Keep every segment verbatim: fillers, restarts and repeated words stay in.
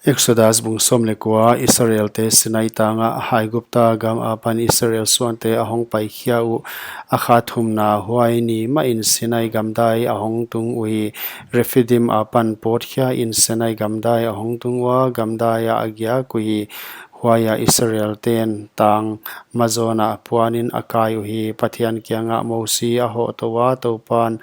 Exodus bung sawm leh kua. Israelte Sinai tang ah, Aigupta gam apan Israel suante a hongpai khia uh, a kha thumna huai ni mahin Sinai gamdai a hongtung uhi. Rephidim apan pawt khiain Sinai gamdai a hongtung ua, gamdai ah a giak uhi. Huaiah Israelten tang mazawn ah puanin a kai uhi. Pathian kiangah Mosi a hohtou a, Toupan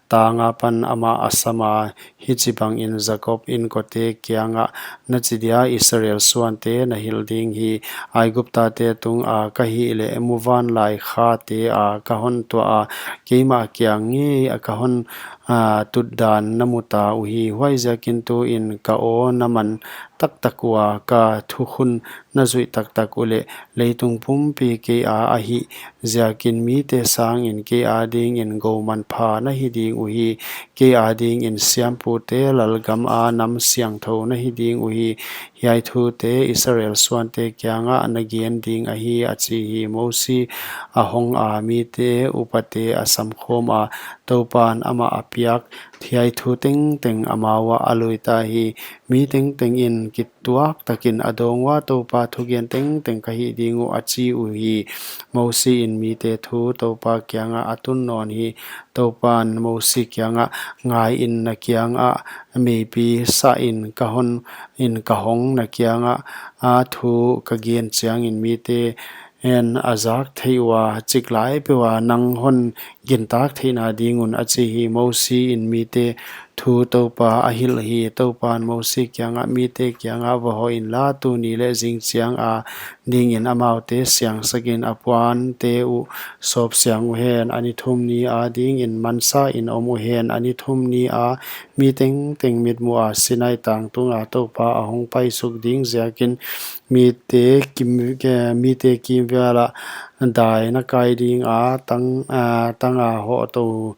tang apan amah a sama, Hichibangin Jakob inkote kiangah na chi dia, Israel suante na hilh ding hi: Aiguptate tunga ka hihleh muvanlai khate a ka hontuah a, keimah kiang ngei a ka hon, a, tutdan na muta uhi. Huaiziakin tuin ka aw na man taktak ua, ka thukhun na zuih taktak uleh, leitung pumpi kei a ahih ziakin mite sangin kei adingin gou manpha na hi ding uhi. Kei adingin siampute lalgama nam siangthou na hi ding uhi. Hiai thute Israel suante kiangah na gen ding ahi, a chi hi. Mosi a honga, mite upate a samkhawma, Toupan amah a piak hiai thu tengteng amau ah a luita hi. Mi tengtengin kituaktakin a dawng ua, Toupa thugen tengteng ka hih ding uh, a chi uhi. Mosiin mite thu Toupa kiangah a tun nawn hi. Toupan Mosi kiangah, Ngaiin, na kiangah meipi sahin ka hon in ka hong, na kiangah a thu ka gen chiangin mite in a zak theih ua, chiklai peuha nang hon gintak theihna ding un, a chi hi. Mosiin mite thu Toupa a hilh hi. Toupan Mosi kiangah, Mite kiangah va hoh inla, tuni leh zingchiang adingin amaute siangsakin, a puante uh sawpsiang uhen. A ni thum ni adingin mansain om uhen. A ni thum ni a mi tengteng mitmuha Sinai tang tunga Toupa a hongpai suk ding ziakin, mite kim, mite kimvel ah dai na kai dinga, tang, a, tanga hohtou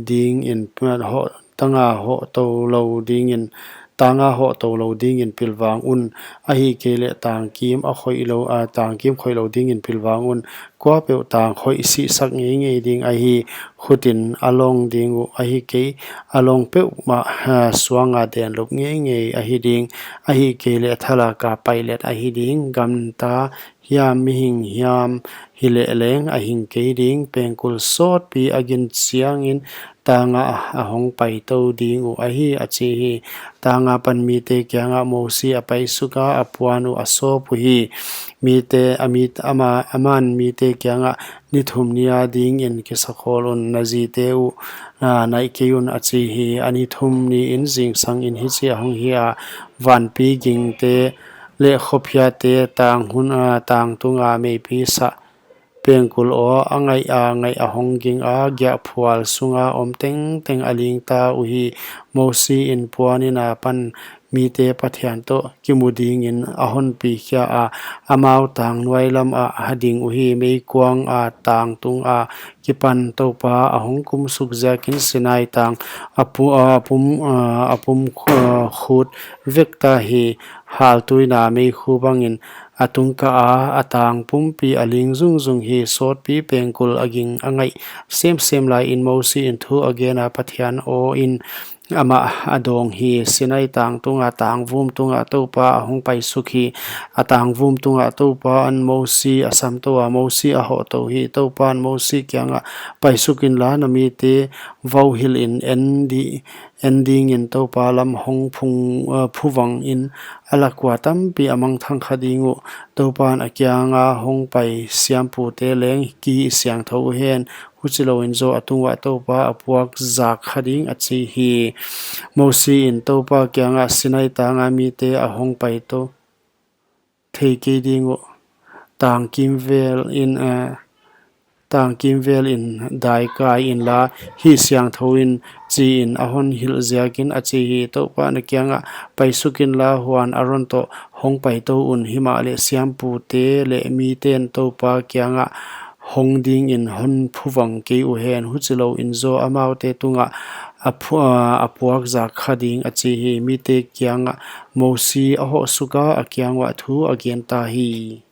dingin, hoh, tanga hohtou lou dingin, tanga hohtou lou dingin pilvang un. Ahihkeileh tangkim a khoih lou, a, tangkim khoih lou dingin pilvang un. Kuapeuh tang khoih sihsak ngeingei ding ahi. Khutin a lawng ding uh ahi kei. A lawng peuhmah, a, suanga denlup ngeingei ahi ding. Ahihkeileh thalaka pilot ahi ding. Gamta hiam, mihing hiam hileh leng a hing kei ding. Pengkul sawtpi a gin chiangin tanga a hongpai tou ding uh ahi, a chi hi. Tang apan mite kiangah Mosi a paisuka, a puan uh a sawp uhi. Mite, a mit, ama, aman mite kiangah, Ni thum ni adingin kisakhawl un, na zite uh, a, naih kei un, a chi hi. A ni thum niin zingsangin hichi a hong hi a, vanpi gingte leh khophiate, tang hun, a, tang tunga meipi sah pengkul aw, a ngaih a ngaih a hong ginga, giahphual sunga om tengteng a lingta uhi. Mosiin puanin apan mite Pathian toh kimu dingin a honpi khia a, amau tang nuailam ah a ding uhi. Meikuang a tang tunga kipan Toupa a hong kumsuk ziakin Sinai tang a pu-, a pum, a, a pum, a, khut vekta hi. Haltuina meikhu bangin a tungkah a, a tang pumpi a ling zungzung hi. Sawtpi pengkul a ging a ngaih semsem laiin Mosiin thu a gena, Pathian awin amah a dawng hi. Sinai tang tunga tangvum tunga Toupa a hong paisuk hi. A tangvum tunga Toupan Mosi a samtou a, Mosi a hohtou hi. Toupan Mosi kiangah, Paisuk inla, na mite vauhilhin en di, en dingin Toupa lam hong phung, a, phuvangin a lak ua tampi a mangthang kha ding uh. Toupan a kianga hongpai siampute leng kihihsiangthou uhen. Huchilouin zaw a tungah Toupa a puakzak kha ding, a chi hi. Mosiin Toupa kiangah, Sinai tanga mite a hongpai tou thei kei ding uh. Tang kimvelin, a, tang kimvelin dai kai inla, hihsiangthouin, chiin a hon hilh ziakin, a chi hi. Toupan a kiangah, Paisuk inla, huan Aron toh hongpai tou un. Himahleh siampute leh miten Toupa kiangah hong dingin hon phuvang kei uhen. Huchilouin zaw amaute tungah a phu-, a, a puakzak kha ding, a chi hi. Mite kiangah Mosi a hohsuka, a kiang uah thu a genta hi.